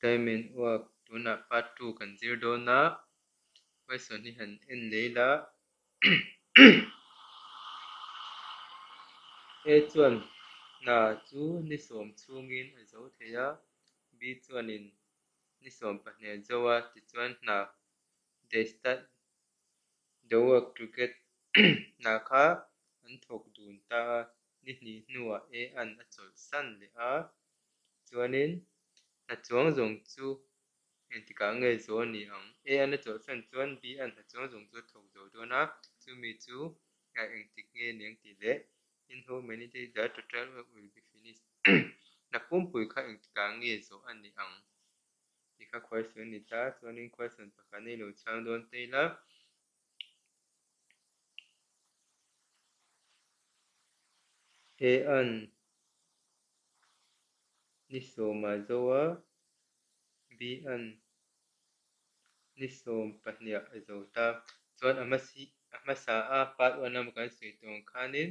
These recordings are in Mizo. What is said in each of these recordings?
Time and work tunah part 2 kan zir dawn a, question hi han en leh ila. A chuan hna chu ni sawm chhungin a zo thei a, B chuanin ni 12 a zo a, tichuan hna they start the work to get hna kha an thawk dun ta a, ni hnih hnuah A an a chawlhsan leh a, chuanin hna chuang zawng chu engtikah nge zo a ni ang? A an a chawlhsan chuan B an hna chuang zawng chu a thawk zo dawn a, chumi chu engtik nge ni ang tih leh in how many days the total work will be finished hna pumpui kha engtikah nge zawh a ni ang tih kha question a ni ta, chuanin question pakhat hi lo chhang dawn ta ila. A an ni sawmah zo a, B an ni 12ah a zo ta. Chuan a hmasa a part 1 lama kan sawi tawh ang khanin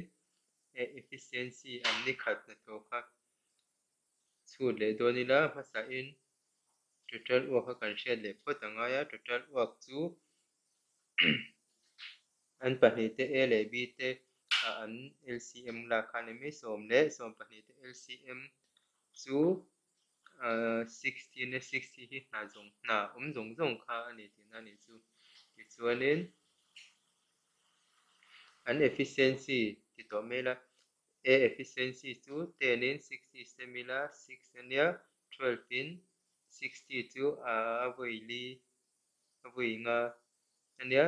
efficiency an ni khat hnathawh kha chhut leh dawn ila hmasain total work kha kan hriat leh phawt a ngai a, total work chu an pahnih te A leh B te an LCM lak khan ni mai 10 leh 12 te LCM chu 60 leh 60 hi hna zawng hna awm zawng zawng kha a ni tihna a nih chu. Tichuanin an efficiency ti tawh mai ila A efficiency chu 10 in 60 sem ila 6 ania 12 in 60 chu a vawi li a vawi nga ania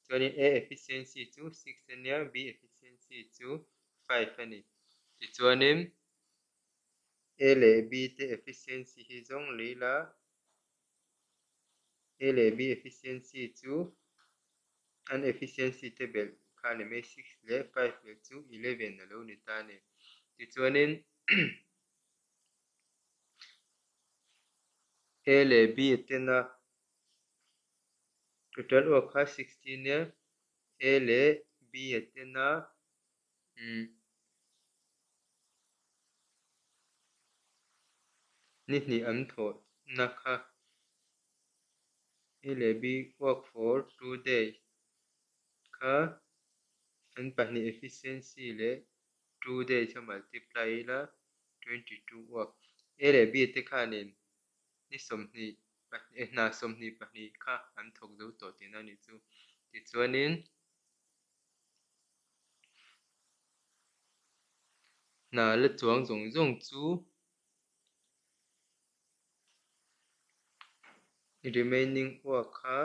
chuanin A efficiency chu 6 ania B efficiency chu 5 a ni. Tichuanin A leh B te efficiency hi zawng leh ila A leh B efficiency chu an efficiency te belh kha a ni mai 6 leh 5 leh chu 11 a lo ni ta a ni. Tichuanin A leh B tena total work kha 60 nia A leh B tena ni hnih an thawhna kha A leh B work for 2 days kha an pahnih efficiency leh 2 days a multiply ila 22 work. A leh B te khanin ni 22 hna 22 kha an thawk zo tawh tihna a nih chu. Tichuanin hna la chuang zawng zawng chu remaining work kha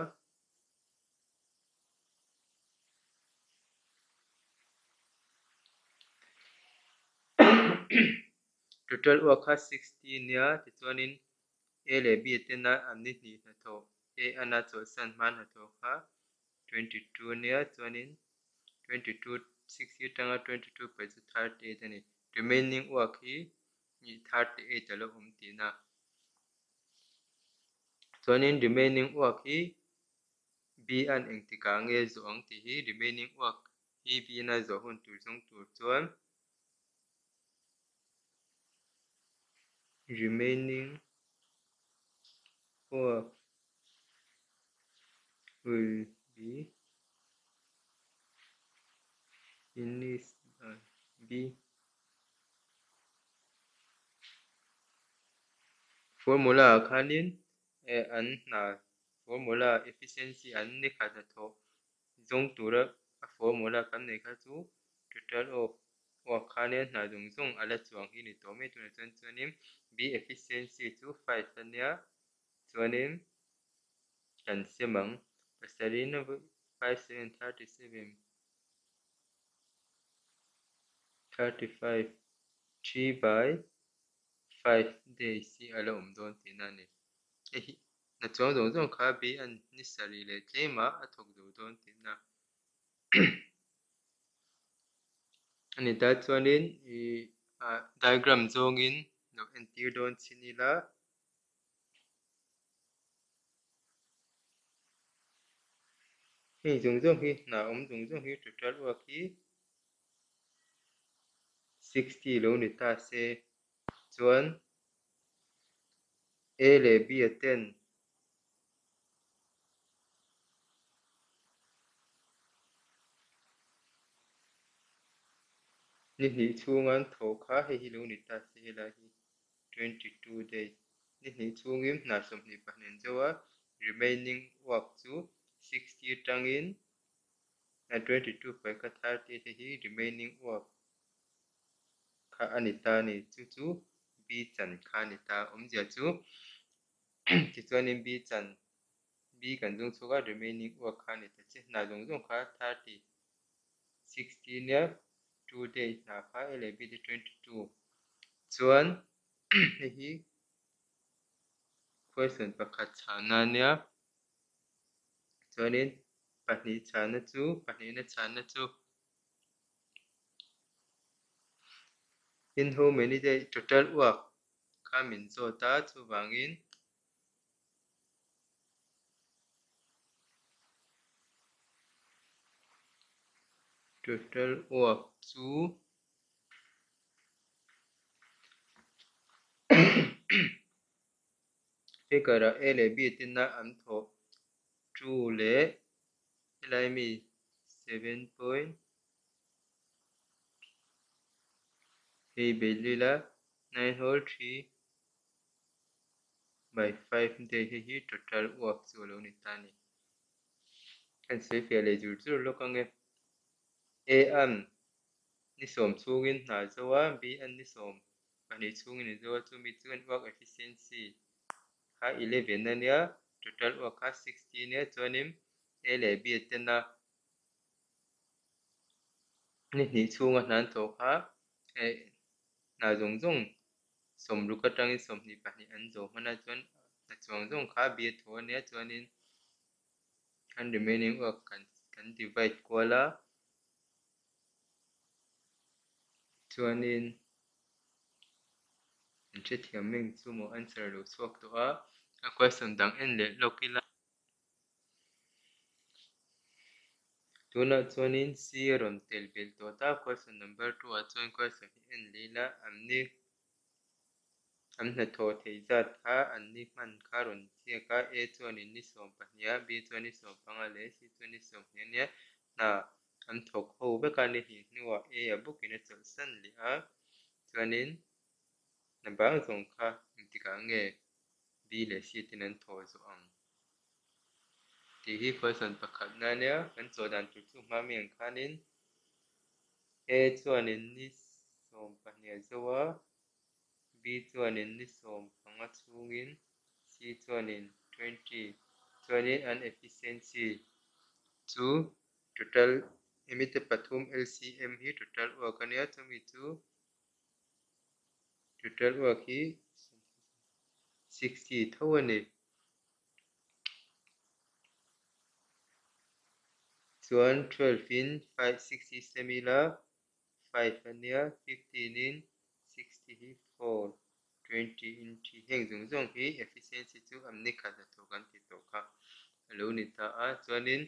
total work kha 60 nia tichuanin A leh B tena an ni hnih hnathawh A ana chawlhsan hma hnathawh kha 22 nia chuanin 22 60 atanga 22 paih chu 38 a ni. Remaining work hi 38 a lo awm tihna. Chuanin remaining work hi B an engtikah nge zawh ang tih hi remaining work hi B na zawh hun tur zawng tur chuan remaining work will be finished by B. Formula khanin an hna formula efficiency an ni khat hnathawh zawng tura a formula kan nei kha chu total of work khanin hna zawng zawng a la chuang hi ni tawh mai tunah chuan chuanin B efficiency chu 5 ania chuanin kan sem ang pasarih 5 7 37 35 3 by 5 days hi a la awm dawn tihna a ni. Hei hna chuang zawng zawng kha B an ni sarih leh tlemah a thawk zo dawn tihna a ni ta. Chuanin diagram zawngin lo entir dawn chin ila hei zawng zawng hi hna awm zawng zawng hi total work hi 60 lo ni ta se chuan A leh B a ten ni hnih chhunga an thawh kha hei hi lo ni ta se helai hi 22 days ni hnih chhungin hna 22 an zo a, remaining work chu 60 atangin 22 paih kha 30 hei hi remaining work kha a ni ta a ni. Chu chu B chan kha a ni ta. Awmzia chu tichuanin B chan B kan zung chhuak a, remaining work kha a ni ta che. Hna zawng zawng kha 30 60 nia 2 day hna kha A leh B te 22 chuan hei hi question pakhat chhana nia chuanin pahnih chhana chu pahnihna chhana chu in how many day total work kha min zawt a, chuvangin total work chu figure ah A leh B tina an thawh 2 leh helai mi 7 point hei beilila 9 whole 3 by 5 day hei hi total work chu a lo ni ta a ni. Kan sawi fiah leh zur zur lawk ang e. A an ni sawm chhungin hna zo a, B an ni sawm pahnih chhungin a zo a, chumi chuan work efficiency kha 11 a nia, total work kha 60 nia, chuanin A leh B tena ni hnih chhunga hna an thawh kha hna zawng zawng sawmruk atangin 22 an zo hman a, chuan hna chuang zawng kha B a thawh a nia, chuanin an remaining work kan divide kual a, chuanin an hrethiam meng chu maw answer lo chhuak tawh a, a question dang en leh lawk ila. Tunah chuanin C a rawn tel belh tawh ta, question number 2 ah chuan question hi en leh ila, an ni an hnathawh theih zat kha an ni hman kha rawn ziak a, A chuanin ni 12 a, B chuan ni 15 leh C chuan ni 20 ania, hna an thawk ho vek a, ni hnih hnuah A a bawkin a chawlhsan leh a, chuanin hna bang zawng kha engtikah nge B leh C ten an thawh zawh ang tih hi question pakhat na ania, kan chawh dan tur chu hma mi ang khanin A chuanin ni 12 a zo a, B chuanin ni 15 chhungin, C chuanin 20 chuanin an efficiency chu total emite pathum LCM hi total work ania, chumi chu total work hi 60 tho a ni. Chuan 12 in 5 60 semila 5 ania, 15 in 60 hi 4 20 in 3 heng zawng zawng hi efficiency chu an ni khat a thawk an ti tawh kha a lo ni ta a, chuanin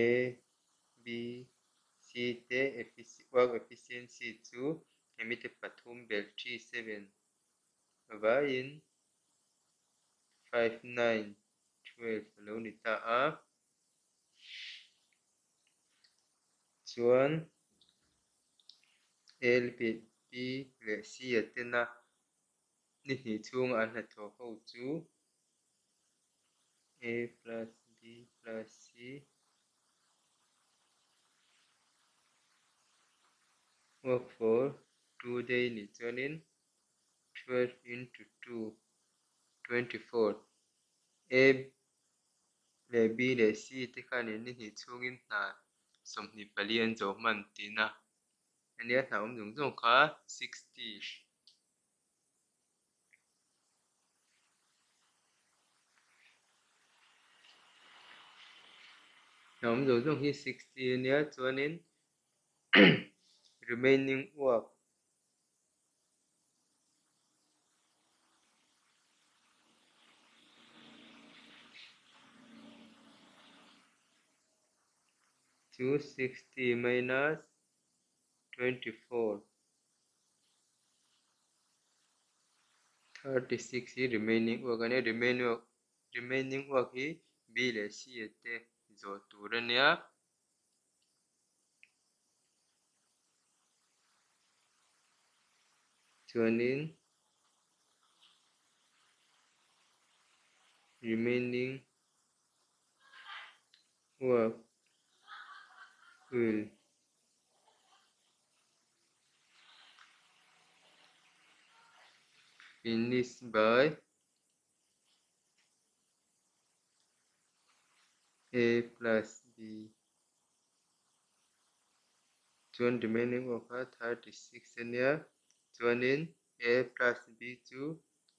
A B C te work efficiency chu hemi te pathum belh 3 7 vaiin 5 9 12 a lo ni ta a, chuan A B leh C a tena ni hnih chhunga an hnathawh ho chu A plus B plus C work for 2 day ni chuanin 12 into 2 24 A leh B leh C te khanin ni hnih chhungin hna 24 an zo hman tina ania, hna awm zawng zawng kha 60 hna awm zawng zawng hi 60 ania, chuanin remaining work chu 60 minus 24 36 hi remaining work a nia, remaining work remaining work hi B leh C te zawh tur a nia. Chuanin remaining work will finish by A plus B chuan remaining work kha 36 a nia chuanin A plus B chu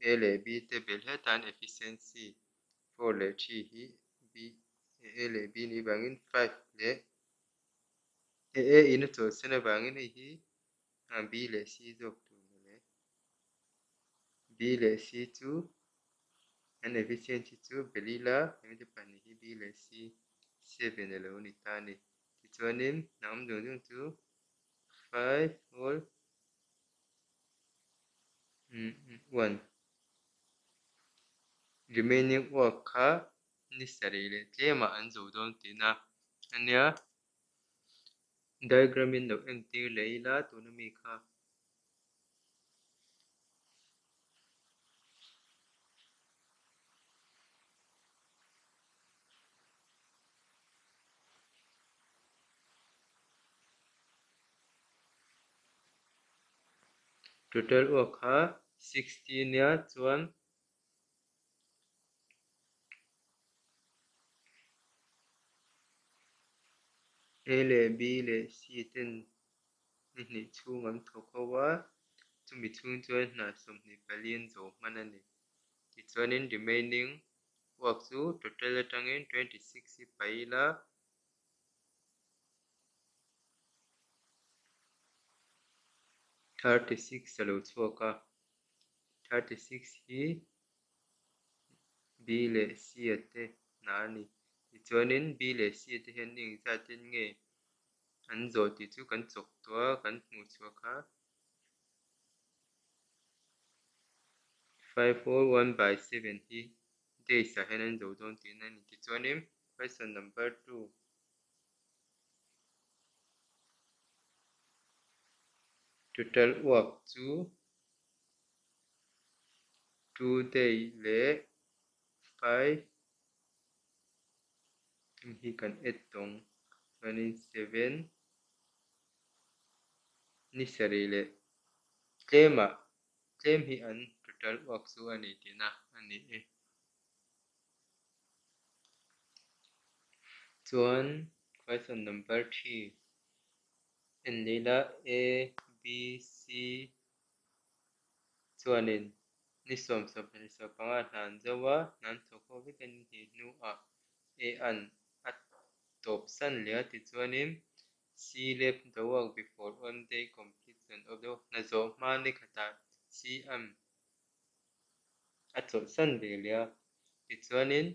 A leh B te belh hetan efficiency 4 leh 3 hi B A leh B nih vangin 5 leh A in a chawlhsan avangin hei hi B leh C zawk tur mawle. B leh C chu an efficiency chu belh ila hemi te pahnih hi B leh C 7 a lo ni ta a ni. Tichuanin a awm dung dung chu 5 all 1 remaining work kha ni sarih leh tlemah an zo dawn tihna a nia. Diagram in lo entir leh ila tuna mi kha. Total work kha 60 nia chuan A leh B leh C ten ni hnih chhung an thawk ho a, chumi chhung chuan hna 24 an zo hman a ni. Tichuanin remaining work chu total atangin 26 hi paih ila 36 a lo chhuak a, 36 hi B leh C a te hna a ni. Tichuanin B leh C te hian ni engzatin nge an zawh tih chu kan chawk tawh a, kan hmuh chhuah kha 5 whole 1 by 7 hi days ah hian an zo dawn tihna a ni. Tichuanin question number 2 total work chu 2 day leh 5 hi kan add tawng chuanin 7 ni sarih leh tlemah tlem hi an total work chu a ni tihna a ni e. Chuan question number 3 en leh ila A B C chuanin ni 10 25 hna an zo a, hna an thawk ho vek a ni hnih hnuah A an a tawp san leh a, tichuanin C left the work before one day completion of the work hna zawh hma ni khatah C an a chawlhsan ve leh a, tichuanin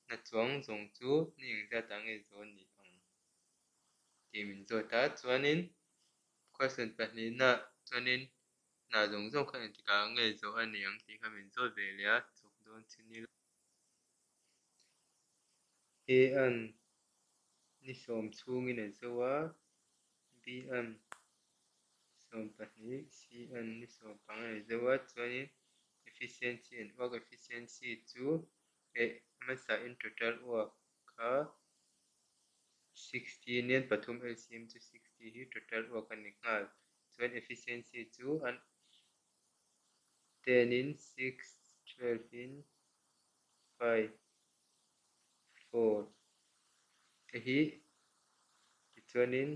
hna chuang zawng chu ni engzatah nge zawh ni ang tih min zawt a, chuanin question pahnihna chuanin hna zawng zawng kha engtikah nge zawh a ni ang tih kha min zawt ve leh a, chawk dawn chin ila. A an ni 10 chhungin a zo a, B an 12, C an ni 15 a zo a, chuanin efficiency and work efficiency chu hmasa in total work kha 60 nian pathum LCM chu 60 hi total work a ni nghal. Chuan efficiency chu an 10 in 6, 12 in 5, 4 hei hi tichuanin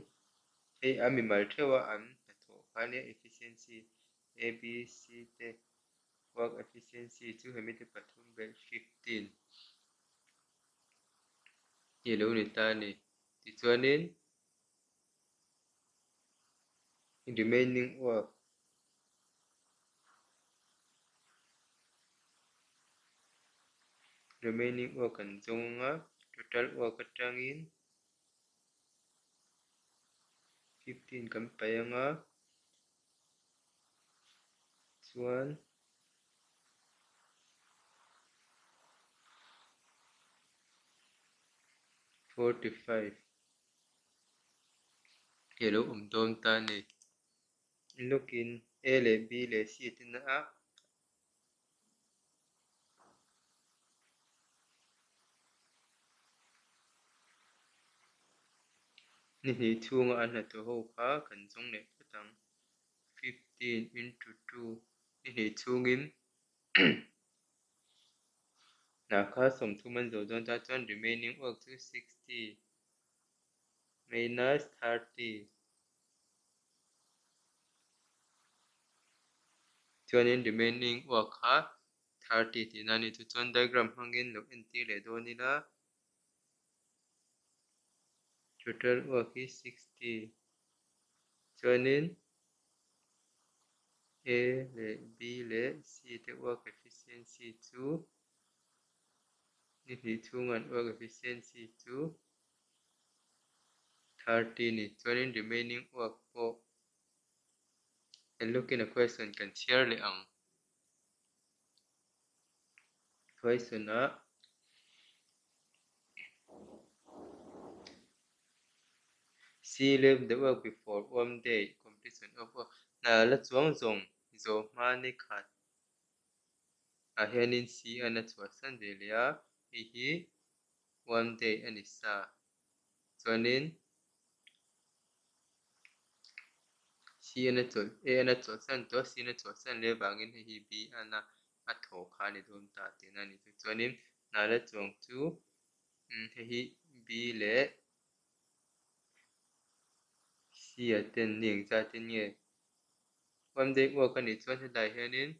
hei a mimal theuha an hnathawh kha nia efficiency A B C te work efficiency chu hemi te pathum belh 15 hi lo ni ta a ni. Tichuanin remaining work an zawng a, total work atangin 15 kan paih anga chuan 45 hi a lo awm dawn ta a ni. Lookin A leh B leh C te na a. Ni hnih chhunga an hnathawh ho kha kan zawng leh phawt ang. 15 into 2 ni hnih chhungin hna kha 30 an zawh dawn ta chuan remaining work chu 60 minus 30 chuanin remaining work kha 30 tihna a ni. Chu chuan diagram hmangin lo entir leh dawn ila total work hi 60 chuanin A leh B leh C te work efficiency chu ni hnih chhunga an work efficiency chu 30 ni. Chuanin remaining work pawh and look in a question kan chhiar leh ang. Question ah C left the work before one day completion of work. Hna la chuang zawng zawh hma ni khat ah hianin C an a chhuahsan ve leh a, hei hi one day a ni sa. Chuanin C an a chawlh A an a chawlhsan tawh a, C an a chhuahsan leh avangin hei hi B an a a thaw kha a ni dawn ta tihna a ni. Chuanin hna la chuang chu hei hi B leh C a ten ni engzat in nge one day work a nih chuan helai hianin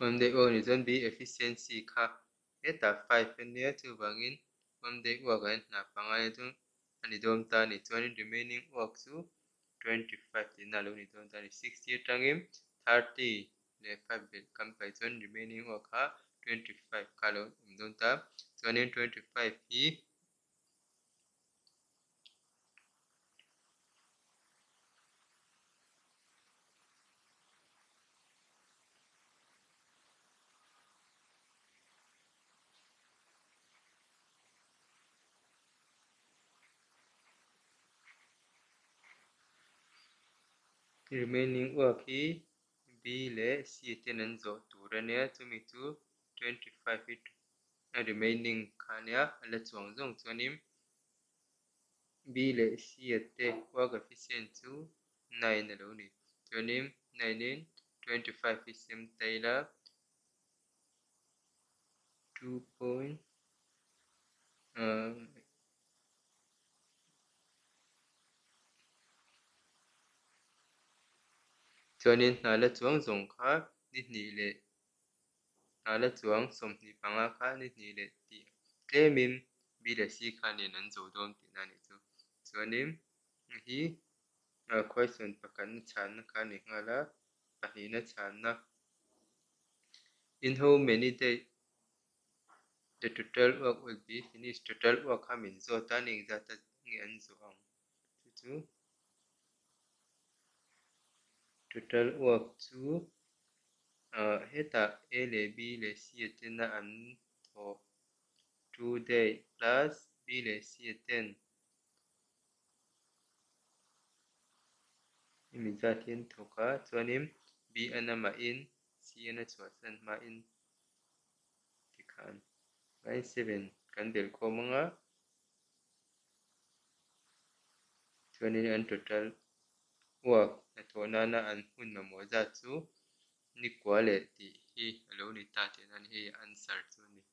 one day work a nih chuan B efficiency kha hetah 5 a nia chuvangin one day work ah hian hna panga chu a ni dawn ta a ni. Chuanin remaining work chu 25 tihna a lo ni dawn ta a ni. 60 atangin 30 leh 5 belh kan paih chuan remaining work kha 25 kha a lo awm dawn ta. Chuanin 25 hi remaining work hi B leh C ten an zawh tur a nia, chumi chu 25 hi a remaining kha a nia, a la chuang zawng chuanin B leh C a te work efficient chu 9 a lo ni. Chuanin 9 in 25 hi sem ta ila 2 point chuanin hna la chuang zawng kha ni hnih leh hna la chuang 25 kha ni hnih leh tih tlemin B leh C kha nen an zo dawn tihna a nih chu. Chuanin hi question pakhatna chhanna kha a ni nghal a, pahnihna chhanna in how many day the total work will be finished. Total work kha min zawt a, ni engzat a nge an zawh ang chu chu total work chu hetah A leh B leh C a tena an thawh 2 day plus B leh C a ten hemi zat hi an thawk a, chuanin B an amahin C an a chhuahsan hmain tikhan 97 kan belh khawm anga chuanin an total work hnathawh nana an hun mamawh zat chu ni kua leh tih hi a lo ni ta tihna a ni. Hei answer chu a ni.